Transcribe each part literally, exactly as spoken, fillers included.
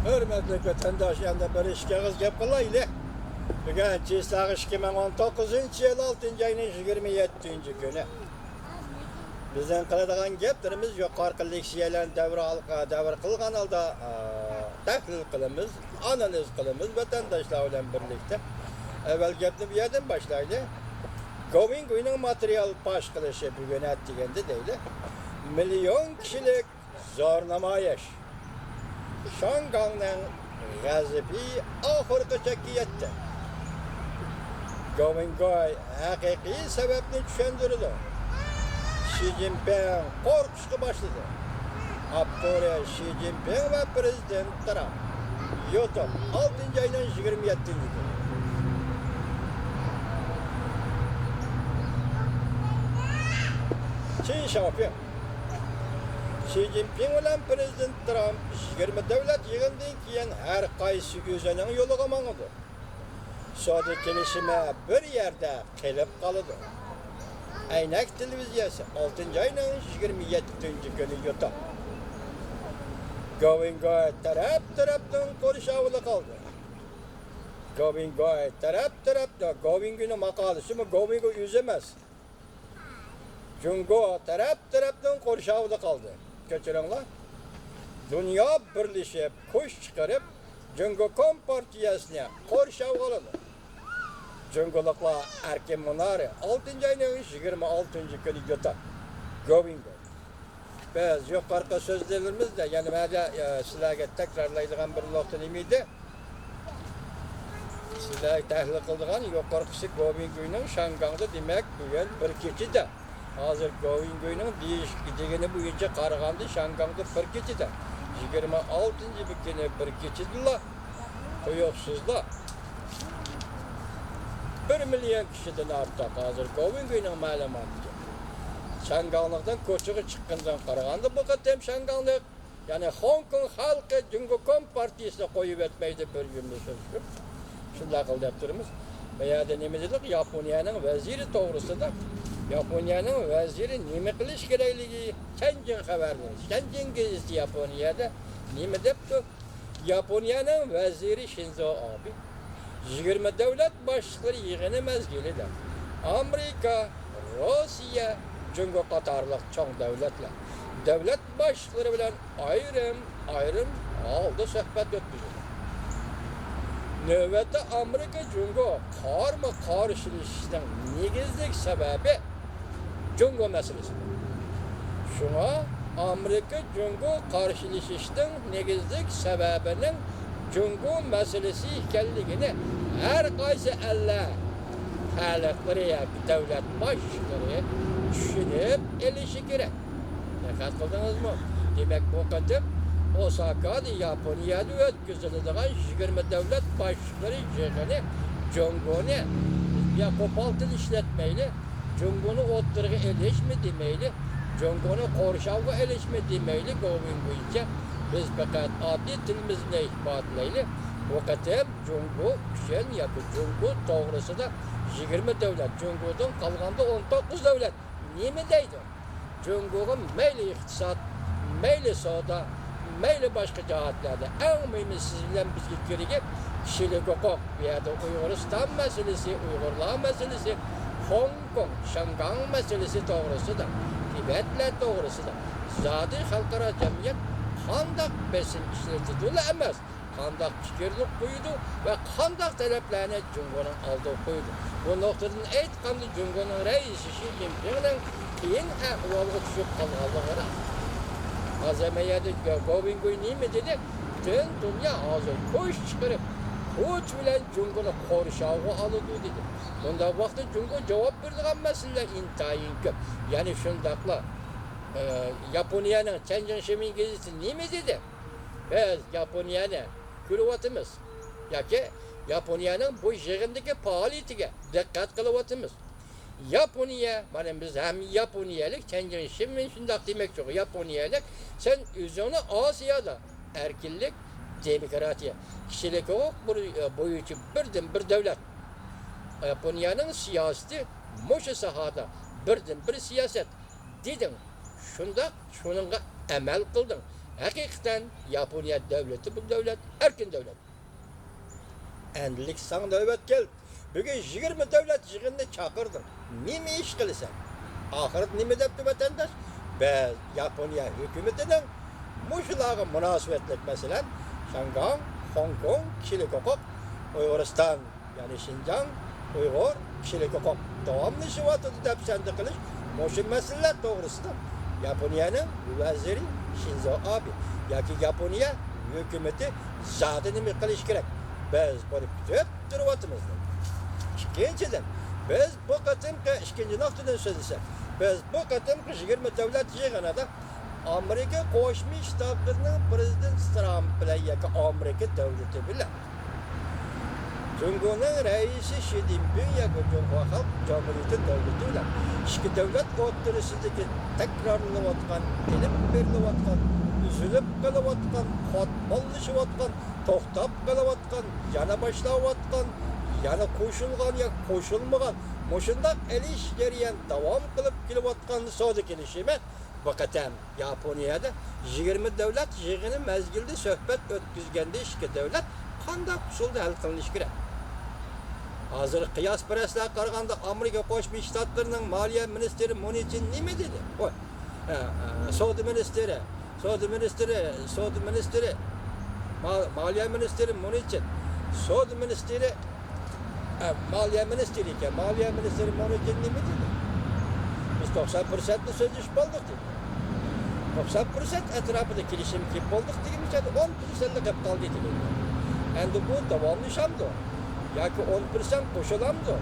ھۆرمەتلىك ۋەتەنداش، ئەمدى بىر ئىككى ئېغىز گەپ قىلايلى. بۈگۈن چىسلاغ ئىككى مىڭ ئون توققۇزىنچى يىل ئالتىنچى ئاينىڭ يىگىرمە يەتتىنچى كۈنى. بىزنىڭ قىلىدىغان گەپلىرىمىز يۇقىرىقى لېكسىيەلەرنى دەۋر ھال-، دەۋر قىلغان ھالدا، ئا، تەھلىل قىلىمىز، ئانالىز قىلىمىز ۋەتەنداشلار بىلەن بىرلىكتە. ئەۋۋەل گەپنى بۇ يەردىن باشلايلى. گوۋىنگۇينىڭ ماتېرىيال پاش قىلىشى بۈگۈن ئەتىگەندە دەيلى. مىليون كىشىلىك زور نامايىش. شاڭگاڭنىڭ غەزىپى ئاخىرقى چەككە يەتتى. گوۋىنگوي ھەقىقىي سەۋەبنى چۈشەندۈرىدۇ. شى جىنپىڭ قورقۇشقا باشلىدى. ئاپتورى شى جىنپىڭ ۋە پىرېزىدېنت ترامپ. يۇتۇق، ئالتىنچى ئاينىڭ يىگىرمە يەتتىنچى كۈنى. چىن شاۋپىڭ. شى جىنپىڭ بىلەن پىرېزىدېنت ترامپ يىگىرمە دۆلەت يىغىنىدىن كېيىن ھەر قايسى ئۆزىنىڭ يولىغا ماڭىدۇ. سودا كېلىشىمى بىر يەردە قېلىپ قالىدۇ. ئەينەك تېلېۋىزىيەسى، ئالتىنچى ئاينىڭ يىگىرمە يەتتىنچى كۈنى يۇتۇق. گوۋىنگوي تەرەپ-تەرەپنىڭ قورشاۋىدا قالدى. گوۋىنگوي تەرەپ-تەرەپنىڭ، گوۋىنگوينىڭ ماقالىسىمۇ گوۋىنگوي ئۆزى ئەمەس. جۇڭگو تەرەپ-تەرەپنىڭ قورشاۋىدا قالدى. كەچۈرۈڭلار. دۇنيا بىرلىشىپ كۈچ چىقىرىپ، جۇڭگو كومپارتىيەسىنى قورشاۋغا ئالىدۇ. جۇڭگولۇقلار ئەركىن مۇنارى، ئالتىنچى ئاينىڭ يىگىرمە ئالتىنچى كۈنى يۇتۇق. گوۋىنگوي. بىز يۇقىرىقى سۆزلىرىمىزدە يەنە مەدە، ئە، سىلەرگە تەكرارلايدىغان بىر نۇقتا نېمە ئىدى؟ سىلەرگە تەھلىل قىلىدىغان يۇقىرىقىسى گوۋىنگۇينىڭ شاڭگاڭدا، دېمەك، بۈگۈن بىر كېچىدە. ھازىر گوۋىنگۇينىڭ دېيىش-، دېگىنى بويىچە قارىغاندا، شاڭگاڭدا بىر كېچىدە، يىگىرمە ئالتىنچى كۈنى بىر كېچىدىلا، تۇيۇقسىزلا بىر مىليون كىشىدىن ئارتۇق، ھازىر گوۋىنگۇينىڭ مەلۇماتىچە، شاڭگاڭلىقتىن كوچىغا چىققىنىدىن قارىغاندا، بۇ قېتىم شاڭگاڭلىق، يەنى خوڭكوڭ خەلقى جۇڭگو كومپارتىيىسىنى قويۇۋەتمەيدۇ، بىر جۈملە سۆز قىلىپ. شۇنداق قىل دەپ تۇرىمىز. بۇ يەردە نېمە دېدۇق؟ ياپونىيەنىڭ ۋەزىرى توغرىسىدا. ياپونىيەنىڭ ۋەزىرى نېمە قىلىش كېرەكلىكى، شەنجىڭ خەۋەرلىرى، شەنجىڭ گېزىتى ياپونىيەدە نېمە دەپتۇ؟ ياپونىيەنىڭ ۋەزىرى شىنزو ئابې يىگىرمە دۆلەت باشلىقلىرى يىغىنى مەزگىلىدە ئامېرىكا، روسىيە، جۇڭگو قاتارلىق چوڭ دۆلەتلەر دۆلەت باشلىقلىرى بىلەن ئايرىم-ئايرىم ھالدا سۆھبەت ئۆتكۈزىدۇ. نۆۋەتتە ئامېرىكا جۇڭگو قارمۇ-قارشىلىشىشىنىڭ نېگىزلىك سەۋەبى جۇڭگو مەسىلىسى. شۇڭا ئامېرىكا جۇڭگو قارشىلىشىشنىڭ نېگىزلىك سەۋەبىنىڭ جۇڭگو مەسىلىسى ئىكەنلىكىنى ھەر قايسى ئەللەر خەلقلىرى ياكى دۆلەت باشلىقلىرى چۈشىنىپ ئېلىشى كېرەك. دىققەت قىلدىڭىزمۇ؟ دېمەك، بۇ قېتىم ئوساكادا، ياپونىيەدە ئۆتكۈزۈلىدىغان يىگىرمە دۆلەت باشلىقلىرى يىغىنى جۇڭگونى يا قوپال تىل ئىشلەتمەيلى، جۇڭگونى ئوتتۇرىغا ئېلىشمۇ دېمەيلى، جۇڭگونى قورشاۋغا ئېلىشمۇ دېمەيلى، گوۋىنگۇيچە بىز پەقەت ئاددىي تىلىمىز بىلەن ئىپادىلەيلى. بۇ قېتىم جۇڭگو ئۈچۈن ياكى جۇڭگو توغرىسىدا يىگىرمە دۆلەت، جۇڭگودىن قالغاندا ئون توققۇز دۆلەت نېمە دەيدۇ؟ جۇڭگوغا مەيلى ئىقتىساد، مەيلى سودا، مەيلى باشقا جەھەتلەردە، ئەڭ مۇھىمى سىز بىلەن بىزگە كېرىكى كىشىلىك ھوقۇق. بۇ يەردە ئۇيغۇرىستان مەسىلىسى، ئۇيغۇرلار مەسىلىسى، خوڭكوڭ، شياڭگاڭ مەسىلىسى توغرىسىدا، تىبەتلەر توغرىسىدا زادى خەلقئارا جەمئىيەت قانداق بېسىم ئىشلىتىدۇلا ئەمەس، قانداق پىكىرنى قويىدۇ ۋە قانداق تەلەپلەرنى جۇڭگونىڭ ئالدىغا قويىدۇ. بۇ نۇقتىدىن ئېيتقاندا، جۇڭگونىڭ رەئىسى شى جىنپىڭنىڭ قىيىن ئەھۋالغا چۈشۈپ قالغانلىقى راست. ھازىر مەن يەردە گوۋىنگۇي نېمە دېدى؟ پۈتۈن دۇنيا ھازىر كۈچ چىقىرىپ، كۈچ بىلەن جۇڭگونى قورشاۋغا ئالىدۇ دېدى. بۇنداق ۋاقىتتا جۇڭگو جاۋاب بېرىدىغان مەسىلىلەر ئىنتايىن كۆپ. يەنى شۇنداقلا، ئە، ياپونىيەنىڭ چەنجىڭ شىمىن گېزىتى نېمە دېدى؟ بىز ياپونىيەنى كۆرۈۋاتىمىز ياكى ياپونىيەنىڭ بۇ يىغىندىكى پائالىيىتىگە دىققەت قىلىۋاتىمىز. ياپونىيە، مانا بىز ھەم ياپونىيەلىك، چەنجىڭ شىمىن شۇنداق دېمەكچى، ياپونىيەلىك، سەن ئۆزۈڭنى ئاسىيادا ئەركىنلىك، دېموكراتىيە، كىشىلىك ھوقۇق بويىچە بىردىنبىر دۆلەت. ياپونىيەنىڭ سىياسىتى مۇشۇ ساھەدە بىردىنبىر سىياسەت دېدىڭ. شۇنداق، شۇنىڭغا ئەمەل قىلدىڭ. ھەقىقەتەن ياپونىيە دۆلىتى بۇ دۆلەت، ئەركىن دۆلەت. ئەمدىلىك ساڭا نۆۋەت كەلدى. بۈگۈن يىگىرمە دۆلەت يىغىنىنى چاقىردىڭ. نېمە ئىش قىلىسەن؟ ئاخىرىدا نېمە دەپتۇ ۋەتەنداش؟ بىز ياپونىيە ھۆكۈمىتىنىڭ مۇشۇلارغا مۇناسىۋەتلىك، مەسىلەن، شياڭگاڭ، خوڭكوڭ، كىشىلىك ھوقۇق، ئۇيغۇرىستان، يەنى شىنجاڭ، ئۇيغۇر، كىشىلىك ھوقۇق داۋاملىشىۋاتىدۇ دەپ سەندە قىلىش، مۇشۇ مەسىلىلەر توغرىسىدا ياپونىيەنىڭ ۋەزىرى شىنزو ئابې ياكى ياپونىيە ھۆكۈمىتى زادى نېمە قىلىشى كېرەك؟ بىز بۇنى كۈتۈپ تۇرۇۋاتىمىز. ئىككىنچىدىن، بىز بۇ قېتىمقى، ئىككىنچى نۇقتىدىن سۆزلىسەك، بىز بۇ قېتىمقى يىگىرمە دۆلەت يىغىنىدا ئامېرىكا قوشما شتاتلىرىنىڭ پىرېزىدېنتى ترامپ بىلەن ياكى ئامېرىكا دۆلىتى بىلەن جۇڭگونىڭ رەئىسى شى جىنپىڭ ياكى جۇڭخۇا خەلق جۇمھۇرىيىتى دۆلىتى بىلەن ئىككى دۆلەت ئوتتۇرىسىدىكى تەكرارلىنىۋاتقان، ئېلىپ بېرىلىۋاتقان، ئۈزۈلۈپ قېلىۋاتقان، قاتماللىشىۋاتقان، توختاپ قېلىۋاتقان، يەنە باشلاۋاتقان، يەنە قوشۇلغان ياكى قوشۇلمىغان مۇشۇنداق ئېلىش جەريان داۋام قىلىپ كېلىۋاتقان سودا كېلىشىمى بۇ قېتىم ياپونىيەدە يىگىرمە دۆلەت يىغىنى مەزگىلىدە سۆھبەت ئۆتكۈزگەندە ئىككى دۆلەت قانداق ئۇسۇلدا ھەل قىلىنىشى كېرەك؟ ھازىر قىياسپەرەسلەر قارىغاندا ئامېرىكا قوشما شتاتلىرىنىڭ مالىيە مىنىستىرى مۇنىچىن نېمە دېدى؟ ئۇ، ئە، ئە، سودا مىنىستىرى، سودا مىنىستىرى، سودا مىنىستىرى، ما-، مالىيە مىنىستىرى مۇنىچىن، سودا مىنىستىرى، ئە، مالىيە مىنىستىرى ئىكەن. مالىيە مىنىستىرى مۇنىچىن نېمە دېدى؟ بىز توقسان پىرسەنتنى سۆزلىشىپ بولدۇق دېدى. توقسان پىرسەنت ئەتراپىدا كېلىشىم كېلىپ بولدۇق دېگىنىمىزچە، ئون پىرسەنتلا گەپ قالدى دېگەن. ئەمدى بۇ داۋاملىشامدۇ؟ ياكى ئون پىرسەنت قوشۇلامدۇ؟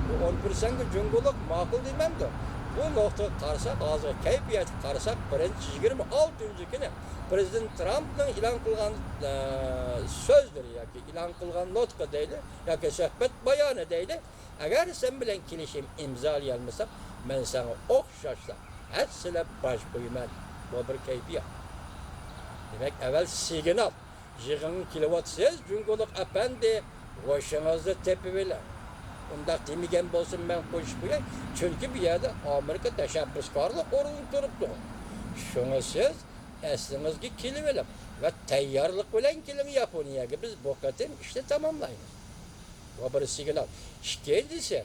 بۇ ئون پىرسەنتكە جۇڭگولۇق ماقۇل دېمەمدۇ؟ بۇ نۇقتىغا قارىساق، ھازىر كەيپىياتقا قارىساق، بىرىنچى يىگىرمە ئالتىنچى كۈنى پىرېزىدېنت ترامپنىڭ ئېلان قىلغان، ئە، سۆزلىرى ياكى ئېلان قىلغان نۇتقى دەيلى، ياكى سۆھبەت بايانى دەيلى، ئەگەر سەن بىلەن كېلىشىم ئىمزالىيالمىسام، مەن ساڭا ئوخشاشلا ھەسسىلەپ باج قويىمەن. بۇ بىر كەيپىيات. دېمەك، ئەۋەل سىگنال. يىغىنغا كېلىۋاتىسىز، جۇڭگولۇق ئەپەندى، ھوشىڭىزنى تېپىۋېلىڭ. ئۇنداق دېمىگەن بولسىمۇ مەن قوشۇپ قوياي، چۈنكى بۇ يەردە ئامېرىكا تەشەببۇسكارلىق ئورنىدا تۇرۇپتۇ. شۇڭا سىز ئەسلىڭىزگە كېلىۋېلىڭ ۋە تەييارلىق بىلەن كېلىڭ ياپونىيەگە، بىز بۇ قېتىم ئىشنى تاماملايمىز. بۇ بىر سىگنال. ئىككىنچىسى،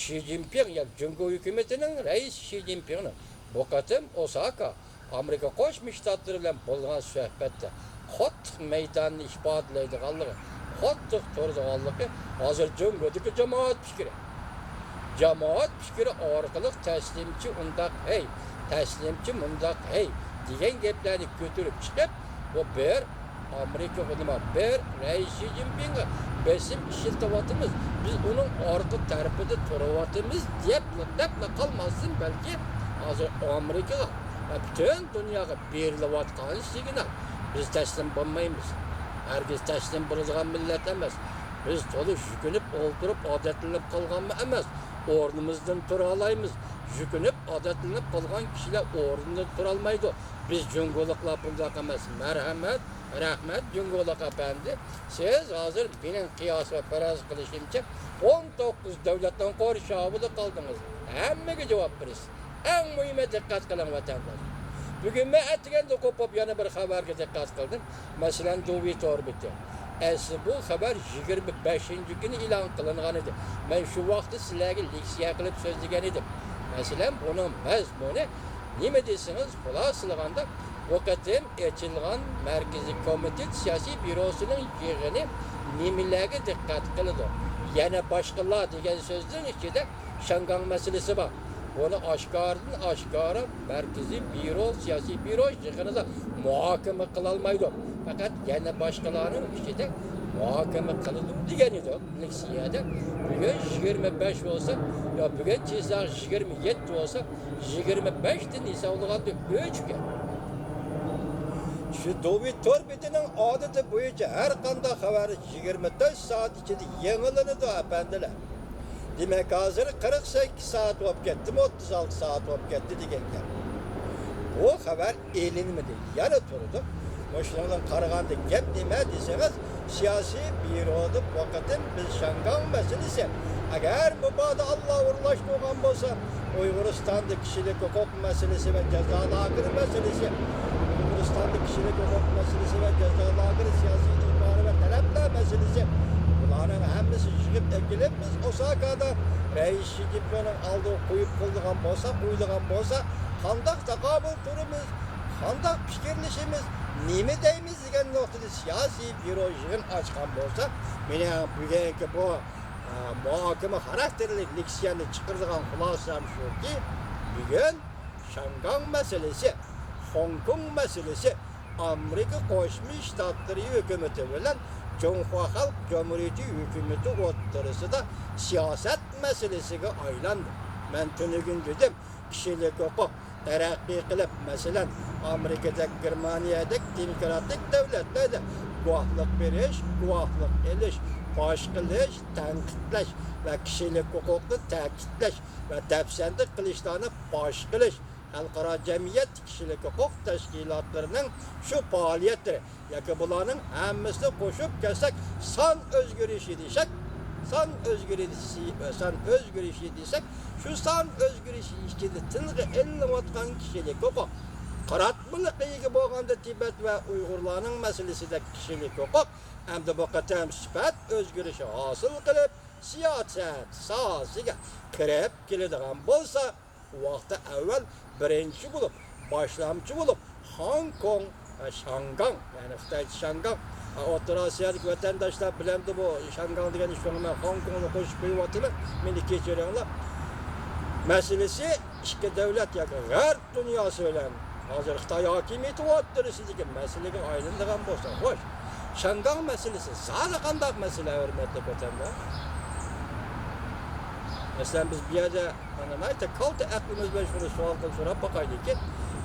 شى جىنپىڭ، يەنى جۇڭگو ھۆكۈمىتىنىڭ رەئىسى شى جىنپىڭنىڭ بۇ قېتىم ئوساكا، ئامېرىكا قوشما شتاتلىرى بىلەن بولغان سۆھبەتتە قاتتىق مەيداننى ئىپادىلەيدىغانلىقى، قاتتىق تۇرىدىغانلىقى ھازىر جۇڭگودىكى جامائەت پىكرى. جامائەت پىكرى ئارقىلىق تەسلىمچى ئۇنداق ھەي، تەسلىمچى مۇنداق ھەي دېگەن گەپلەرنى كۆتۈرۈپ چىقىپ، بۇ بىر ئامېرىكا، نېمە، بىر رەئىس شى جىنپىڭغا بېسىم ئىشلىتىۋاتىمىز، بىز ئۇنىڭ ئارقا تەرىپىدە تۇرۇۋاتىمىز دەپ، دەپلا قالماستىن، بەلكى ھازىر ئامېرىكىغا ۋە پۈتۈن دۇنياغا بېرىلىۋاتقان سىگنال. بىز تەسلىم بولمايمىز. ھەرگىز تەسلىم بولىدىغان مىللەت ئەمەس. بىز تولا يۈكۈنۈپ ئولتۇرۇپ ئادەتلىنىپ قالغانمۇ ئەمەس. ئورنىمىزدىن تۇرالايمىز. يۈكۈنۈپ ئادەتلىنىپ قالغان كىشىلەر ئورنىدىن تۇرالمايدۇ. بىز جۇڭگولۇقلار بۇنداق ئەمەس. مەرھەمەت، رەھمەت، جۇڭگولۇق ئەپەندى. سىز ھازىر مېنىڭ قىياس ۋە پەرەز قىلىشىمچە، ئون توققۇز دۆلەتنىڭ قورشاۋىدا قالدىڭىز. ھەممىگە جاۋاب بېرىسىز. ئەڭ مۇھىمى، دىققەت قىلىڭ، ۋەتەنداش. بۈگۈن مەن ئەتىگەندە قوپۇپ يەنە بىر خەۋەرگە دىققەت قىلدىم. مەسىلەن، دۇۋى تور بېتى. ئەسلى بۇ خەۋەر يىگىرمە بەشىنچى كۈنى ئېلان قىلىنغان ئىدى. مەن شۇ ۋاقىتتا سىلەرگە لېكسىيە قىلىپ سۆزلىگەن ئىدىم. مەسىلەن، بۇنىڭ مەزمۇنى نېمە دېسىڭىز، خۇلاسىلىغاندا، بۇ قېتىم ئېچىلغان مەركىزىي كومىتېت سىياسىي بيۇروسىنىڭ يىغىنى نېمىلەرگە دىققەت قىلىدۇ؟ يەنە باشقىلار دېگەن سۆزنىڭ ئىچىدە شياڭگاڭ مەسىلىسى بار. بۇنى ئاشكارىدىن ئاشكارا مەركىزىي بيۇرو، سىياسىي بيۇرو يىغىنىدا مۇھاكىمە قىلالمايدۇ. پەقەت يەنە باشقىلارنىڭ ئىچىدە مۇھاكىمە قىلىدۇ دېگەن ئىدى لېكسىيەدە. بۈگۈن يىگىرمە بەش بولسا، يا بۈگۈن چېساق يىگىرمە يەتتە بولسا، يىگىرمە بەشتىن ھېسابلىغاندا ئۈچ كۈن. شۇ دۇۋى تور بېتىنىڭ ئادىتى بويىچە ھەر قانداق خەۋەر يىگىرمە تۆت سائەت ئىچىدە يېڭىلىنىدۇ، ئەپەندىلەر. دېمەك، ھازىر قىرىق سەككىز سائەت بولۇپ كەتتىمۇ، ئوتتۇز ئالتە سائەت بولۇپ كەتتى دېگەن گەپ. بۇ خەۋەر ئېلىنمىدى، يەنە تۇرىدۇ. مۇشۇنىڭدىن قارىغاندا گەپ نېمە دېسىڭىز، سىياسىي بيۇرودا بۇ قېتىم بىز شياڭگاڭ مەسىلىسى، ئەگەر مۇبادا ئاللا ئورۇنلاشتۇرغان بولسا، ئۇيغۇرىستاندا كىشىلىك ھوقۇق مەسىلىسى ۋە جازا لاگېرى مەسىلىسى، ھىندىستاندا كىشىلىك ھوقۇق مەسىلىسى ۋە جازا لاگېرى، سىياسىي ئىدارە ۋە تەلەپلەر مەسىلىسى، بۇلارنىڭ ھەممىسى يىغىپ ئەكېلىپ، بىز ئوساكادا رەئىس شى جىنپىڭنىڭ ئالدىغا قويۇپ قويىدىغان بولسا، قويىدىغان بولسا، قانداق تاقابىل تۇرىمىز، قانداق پىكىرلىشىمىز، نېمە دەيمىز دېگەن نۇقتىدا سىياسىي بيۇرو يىغىن ئاچقان بولسا، مېنىڭ بۈگۈنكى بۇ، ئە، مۇھاكىمە خاراكتېرلىك لېكسىيەنى چىقىرىدىغان خۇلاسەم شۇكى، بۈگۈن شياڭگاڭ مەسىلىسى، خوڭكوڭ مەسىلىسى ئامېرىكا قوشما شتاتلىرى ھۆكۈمىتى بىلەن جۇڭخۇا خەلق جۇمھۇرىيىتى ھۆكۈمىتى ئوتتۇرىسىدا سىياسەت مەسىلىسىگە ئايلاندى. مەن تۈنۈگۈن دېدىم، كىشىلىك ھوقۇق تەرەققىي قىلىپ، مەسىلەن، ئامېرىكىدەك، گېرمانىيەدەك دېموكراتىك دۆلەتلەردە گۇۋاھلىق بېرىش، گۇۋاھلىق ئېلىش، پاش قىلىش، تەنقىدلەش ۋە كىشىلىك ھوقۇقنى تەكىتلەش ۋە دەپسەندە قىلىشلارنى پاش قىلىش، خەلقئارا جەمئىيەت كىشىلىك ھوقۇق تەشكىلاتلىرىنىڭ شۇ پائالىيەتلىرى ياكى بۇلارنىڭ ھەممىسىنى قوشۇپ كەلسەك، سان ئۆزگىرىشى دېسەك، سان ئۆزگىرىشى، سان ئۆزگىرىشى دېسەك، شۇ سان ئۆزگىرىشى ئىچىدە تىلغا ئېلىنىۋاتقان كىشىلىك ھوقۇق، قاراتمىلىققا ئىگە بولغاندا تىبەت ۋە ئۇيغۇرلارنىڭ مەسىلىسىدەك كىشىلىك ھوقۇق، ئەمدى بۇ قېتىم سۈپەت ئۆزگىرىشى ھاسىل قىلىپ، سىياسەت ساھەسىگە كىرىپ كېلىدىغان بولسا، ۋاقتى ئەۋۋەل بىرىنچى بولۇپ، باشلامچى بولۇپ، خوڭكوڭ، ئە، شياڭگاڭ، يەنى خىتايچە شياڭگاڭ، ئە، ئوتتۇرا ئاسىيادىكى ۋەتەنداشلار بىلەمدۇ بۇ شياڭگاڭ دېگەن ئىشنى؟ مەن خوڭكوڭنى قوشۇپ قويۇۋاتىمەن، مېنى كەچۈرۈڭلار. مەسىلىسى ئىككى دۆلەت ياكى غەرب دۇنياسى بىلەن ھازىر خىتاي ھاكىمىيىتى ئوتتۇرىسىدىكى مەسىلىگە ئايلىنىدىغان بولسا، خوش، شياڭگاڭ مەسىلىسى زادى قانداق مەسىلە، ھۆرمەتلىك ۋەتەنداش؟ مەسىلەن، بىز بۇ يەردە مانا ناھايىتى كالتە ئەقلىمىز بىلەن شۇنى سوئال قىلىپ سوراپ باقايلىكى،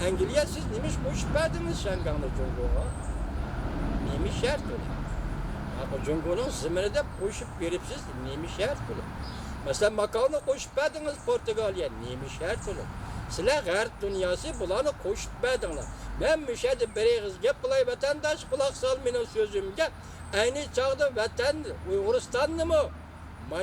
ئەنگلىيە، سىز نېمە ئىش قوشۇپ بەردىڭىز شياڭگاڭنى جۇڭگوغا؟ نېمە شەرت بىلەن؟ ھە، جۇڭگونىڭ زېمىنى دەپ قوشۇپ بېرىپسىز، نېمە شەرت بىلەن؟ مەسىلەن، ماكاۋنى قوشۇپ بەردىڭىز پورتۇگالىيە، نېمە شەرت بىلەن؟ سىلەر غەرب دۇنياسى بۇلارنى قوشۇپ بەردىڭلار. مەن مۇشۇ يەردە بىر ئېغىز گەپ قىلاي، ۋەتەنداش، قۇلاق سال مېنىڭ سۆزۈمگە. ئەينى چاغدا ۋەتەن ئۇيغۇرىستاننىمۇ،